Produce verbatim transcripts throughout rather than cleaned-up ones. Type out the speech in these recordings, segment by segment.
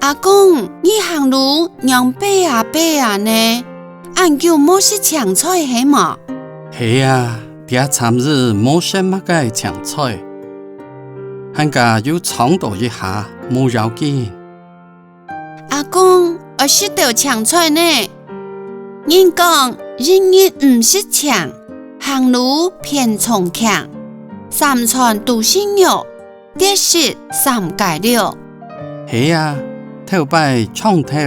阿公，你行路仰跛啊跛啊呢？恁久無食青菜係無？係啊，這站仔無食麼个青菜，還加又撞著一下，無要緊。阿公，愛食兜青菜呢。人講，一日毋食青，行路偏重輕，三餐都食肉， 跌食三界六。係啊，頭擺長透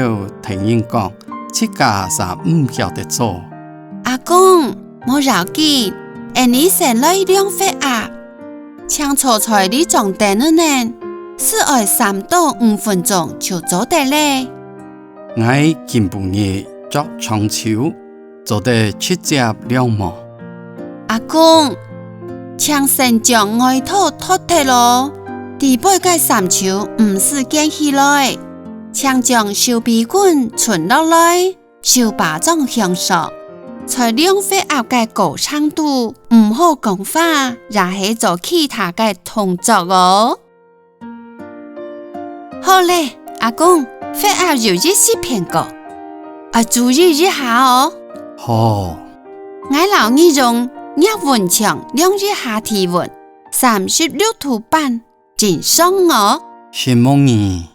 聽人講，自家煞毋曉得做。阿公，無要緊，𠊎俚先來量血壓。請坐在這張凳仔呢，斯愛三到五分鐘就做得了。𠊎今晡日著長袖， 做得直接量無？阿公，請先將外套脫忒囉，底背个衫袖毋使捲起來，請將手髀棍伸落來，手巴掌向上，在量血壓个過程肚，毋好講話，也係做其他个動作哦。 好了，阿公，血壓有一息偏高，愛注意一下哦。好。𠊎摎你用額溫槍量一下體溫，三十六度半，正常哦。承蒙你。